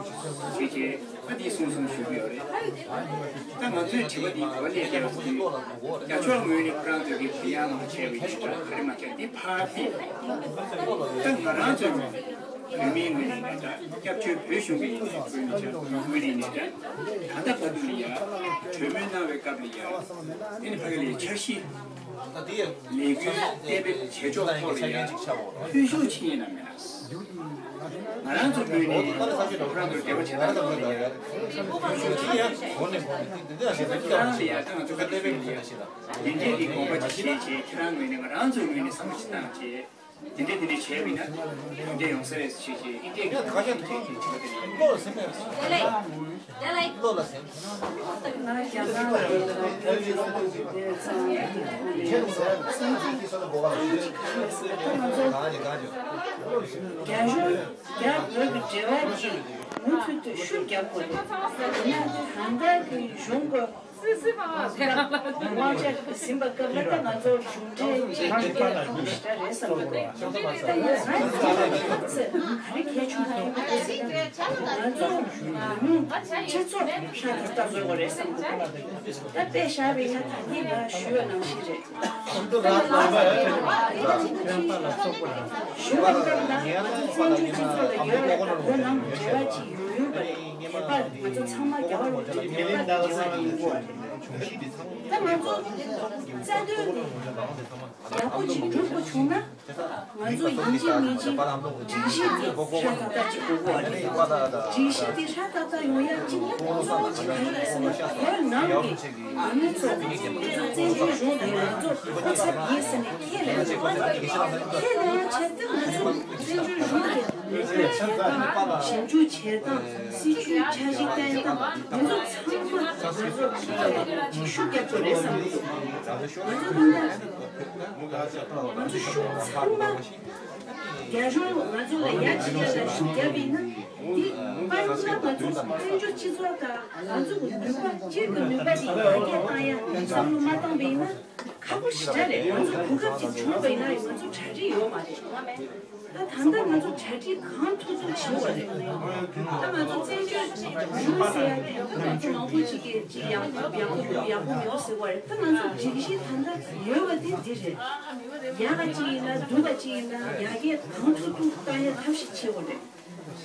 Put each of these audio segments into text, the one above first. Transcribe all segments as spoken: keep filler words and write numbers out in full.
ཞེས་བྱས་ཨ་འདི་གསུངས་གསུངས་ཞུ་གི་ཡོད་རེད། ད་ང་ཚོའི་དྲི་བ་འདི་ག་པར་སླེབས་ཀྱི་ཡོད་ཟེར་ན། རྒྱ་ཕྱོགས་ངོས་ནས་ཁོ་རང་ཚོས་ཀྱི་གུ་ཡངས་ལ་བྱས་པའི་ཉེས་ཆད་ག་རེ་མ་བྱས་འདི་ཕར་ཕུད། ད་ང་རང་ཚོའི་ངོས་ནས་བོད་མིའི་ངོས་ནས་ནས་ད་སྐྱབས་བཅོལ་བོད་གཞུང་གི་ཡིན་ཚུལ་བོད་མི་ཆ་ངོས་ནས་ནས་ད་ད་ལྟ་བར་དུ་ལ་ཡ་གྲོས་མོལ་གནང་བའི་སྐབས་ལ་ཡ་དེ་ནི་ཕ་གི་ལ་ཡ་འཆར་གཞི། ལས་འགུལ་གཏན་འབེབས་བྱེད་ཕྱོགས་ཐོག་ལ་ཡང་འཐུས་ཤོར་ཕྱིན་ཡིན་ནམ་མེད་ན། ང་རང་ཚོ་ངོས་ནས་ཁོ་རང་ཚོ་འབྲེལ་བ་བྱེད་སྟངས་ཐོག་ལ་ཡང་འཐུས་ཤོར་ཕྱིན་ཡང་ཁོ་རང་ལ་ཡང་ད་ང་ཚོ་ག་དེ་བྱེད་ཡིན་ཡང་འདི་འདྲའི་གི་དགོངས་པ་ཅིག་བཞེས་བྱས་ཁྱེད་རང་ངོས་ནས་ང་རང་ཚོའི་ངོས་ནས་བསམ་བློ་ཅིག་བཏང་བྱས། དེ་འདྲས་དེ་འདྲས་བྱས་པ་ཡིན་ན་གྲུབ་འབྲས་ཡོང་ས་རེད་ཞེས་བྱས་ཨིན་སྐད་ཀྱི་ཨིན་སྐད་ཀྱི་དྲི་བ་དེ་རེད། བློ་ལ་སེམས་པ་ཡོད་ས་ཞིག་བློ་ལ་སེམས། ང་རྒྱ་ནག་གི་བོད་ཀྱི་ས་ཐོག་གི་བསམ་ཡས་ཀྱི་ཐོག་ནས་སེམས་ཀྱི་ས་ཐོག་གོ་བ་ལ་ཞུ་ཅིག་གང་ལ་སེམས་པ་ང་ཚོ་རྒྱ་གཞུང་རྒྱ་བོད་ཀྱི་འབྲེལ་བ་ཅིག་མུ་མཐུད་དུ་ཤུགས་རྒྱབ་དགོས་རེད། ཡིན་ན་ད་ལྟ་གི་གཞུང་གི་དབང་ཆ་ཟིན་པ་སྐབས་ལ་ད་ང་ཚོ་གཞུང་འབྲེལ་གཅིག་གི་སྐད་ལ་ཁག་པོ་ཞེ་དྲག་རེད་བསམ་གྱི་འདུག་ད་ཡིན་ན་ང་ཚོ་ཁག་ཚེ་ག་རེ་གལ་ཆེན་པོ་ཡིན་པ་རེད་ཟེར་ན་ང་ཚོ་མི་སྤྱི་ཚོགས་ཧྲ་ཐག་ཐག་བཟོ་དགོས་རེད་བསམ་གྱི་འདུག་ད་དཔེ་བཞག་པ་ཡིན་ན་ད་ལྟ་ཞུས་པ་ནང་བཞིན་རེད། ཞུས་པ་ལྟར་ན་ང་ཚོ་བཙན་བྱོལ་སྤྱི་ཚོགས་ལ་ཡོད་པའི་བོད་ནང་གི་འབྲེལ་བ་ཅིག་ཡོད་པ་རེད། ངེས་པར་ང་ཚོ་ཚང་མ་རྒྱལ་བ་རིན་པོ་ཆེ་ངེས་པར་འབྲེལ་བ་ཡིན་དགོས། ད་ང་ཚོ་རྩ་དོན་དེ་ཡག་པོ་ཅིག་འགྲུབ་དགོས་བྱུང་ན་ང་ཚོ་ཡིན་གཅིག་མིན་གཅིག་སྒྲིག་གཞི་དེ་ཧྲ་ཏག་ཏག་ཅིག་དགོས་ཀྱི་རེད། སྒྲིག་གཞི་དེ་ཧྲ་ཏག་ཏག་ཡོང་ཡག་གཅིག་ནི་གཙོ་བོ་གཅིག་ག་རེ་རེད་ཟེར་ན་བོད་ནང་གི་བོད་མི་ཚོ་ང་ཚོ་བཙན་བྱོལ་གཞུང་དང་ང་ཚོ་སྐུ་ཚབ་ཡིན་ཟེར་ནས་ཁས་ལེན་དགོས། ཁས་ལེན་ཡག་ཆེད་དུ་ང་ཚོ་བཙན་བྱོལ་གཞུང་གི་ལས་ཀ་བྱེད་སྟངས་ཞིབ་འཇུག་བྱེད་སྟངས་སྲིད་ཇུས་འཆར་གཞི་བཏོན་སྟངས་འདི་ཚོ་ཚང་མ་ང་ཚོ་ཤུགས་རྒྱབ་དགོས་རེད་བསམ་གྱི་འདུག་ང་ཚོ་ད་ལྟ་ང་ཚོ་ཤུགས་ཚང་མ་རྒྱ་གཞུང་ང་ཚོ་ལ་ཡ་ཅི་ཡ་ལ་ཤུགས་རྒྱབ་ཡིན་ན་འདི་དཔལ་འབྱོར་ང་ཚོ་བཙན་བྱོལ་སྤྱི་ཚོགས་དང་ང་ཚོ་གི་ནུས་པ་སྤྱིར་གྱི་ནུས་པ་འདི་ཡར་རྒྱས་བཏང་ཡ་བསམ་བློ་མ་བཏང་བ་ཡིན་ན་ཁག་པོ་ཞེ་དྲག་རེད། ང་ཚོ་གོ་སྐབས་ཅིག་བྱུང་བ་ཡིན་ན་ང་ཚོ་གྲ་སྒྲིག་ཡོད་མ་རེད། ད་ད་ལྟ་ང་ཚོ་གྲ་སྒྲིག་གང་ཐུབ་ཐུབ་བྱེད་དགོས་རེད། ད་ང་ཚོ་བཙན་བྱོལ་གཞུང་ཟེར་ཡ་དེ་ད་ང་ཚོ་མང་པོ་ཅིག་གིས་ཅིག་ཡག་པོ་ཡག་པོ་ཡག་པོ་མེད་པ་ཟེར་བ་རེད། ད་ང་ཚོ་སྒྲིག་གཞི་ད་ལྟ་ཡོད་པ་དེ་འདི་རེད། ཡག་ག་ཅིག་ཡིན་ན་སྡུག་ག་ཅིག་ཡིན་ན་ཡར་རྒྱས་གང་ཐུབ་ཐུབ་བཏང་ཡ་ཐབས་ཤེས་བྱེད་དགོས་རེད།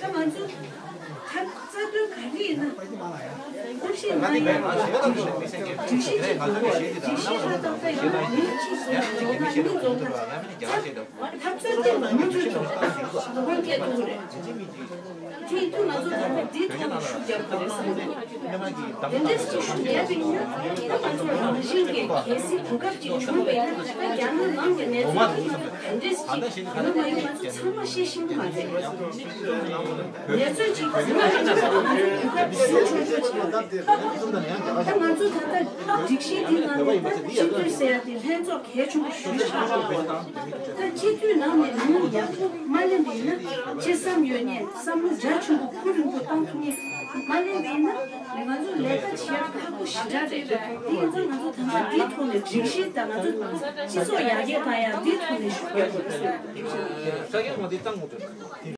ད་ང་ཚོ་ཁ་རྩ་དོན་ག་རེ་ཡིན་ན་ཐབས་ཤེས་གནང་ཡ་སྒྲིག་གཞི་ཅིག་དགོས་པ་རེད། སྒྲིག་གཞི་ཧྲ་ཏག་ཏག་ཡོད་ན་མི་གཅིག་བཟོས་ན་ཡོད་ན་གཉིས་བཟོ་ན་ད་འཐབ་རྩོད་དེ་མུ་མཐུད་དུ་སྔོན་སྐྱེལ་ཐུབ་ཀྱི་རེད། དེ་དུས་ང་ཚོ་ད་ལྟ་འདི་ཐོག་ནས་ཤུགས་རྒྱབ་དགོས་རེད་བསམ་གྱི་འདུག་དེ་འདྲས་ཅིག་ཤུགས་རྒྱབ་པ་ཡིན་ན་ད་ང་ཚོ་རང་བཞིན་གྱི་གལ་སྲིད་གོ་སྐབས་ཅིག་བྱུང་བ་ཡིན་ན་ད་རྒྱ་ནག་ནང་གི་གནས་ཚུལ་དེ་ག་འདྲས་ཅིག་ཡིན་ན་མ་ཡིན་ང་ཚོ་ཚང་མ་ཤེས་ཤེས་ཀྱི་མ་རེད། ངལ་རྩོལ་ཅིག་བཟོས་པ་ཡིན་ན་ང་ཚོ་གོ་སྐབས་ཟིན་ཆོག་ཆོག་ཅིག་ཡོད་རེད། ད་ང་ཚོ་ད་ལྟ་སྒྲིག་གཞི་འདི་ནང་ནས་ད་སྤྱི་འཐུས་ཟེར་ཡ་དེ་ལྷན་ཚོགས་གལ་ཆེན་པོ་ཞེ་པོ་ཆགས་ཀྱི་ཡོད་རེད། ད་སྤྱི་འཐུས་ནང་ནས་མི་ཡག་པོ་མ་ལེན་པ་ཡིན་ན་ཅི་བསམ་ཡོད་ནས་བསམ་བློ་རྒྱ་ཆེན་པོ་ཁུར་རིང་པོ་བཏང་ཐུབ་མཁན་མ་ལེན་པ་ཡིན་ན་ང་ཚོ་ལས་ཀ་བྱེད་ཡག་ཁག་པོ་ཞེ་དྲག་རེད། དེ་ཡིན་ཙང་ང་ཚོ་ད་ལྟ་འདིའི་ཐོག་ནས་སྒྲིག་གཞི་དང་ང་ཚོ་སྤྱི་ཚོགས་ཡར་རྒྱས་བཏང་ཡག་འདིའི་ཐོག་ནས་ཤུགས་རྒྱག་དགོས་རེད་བསམ།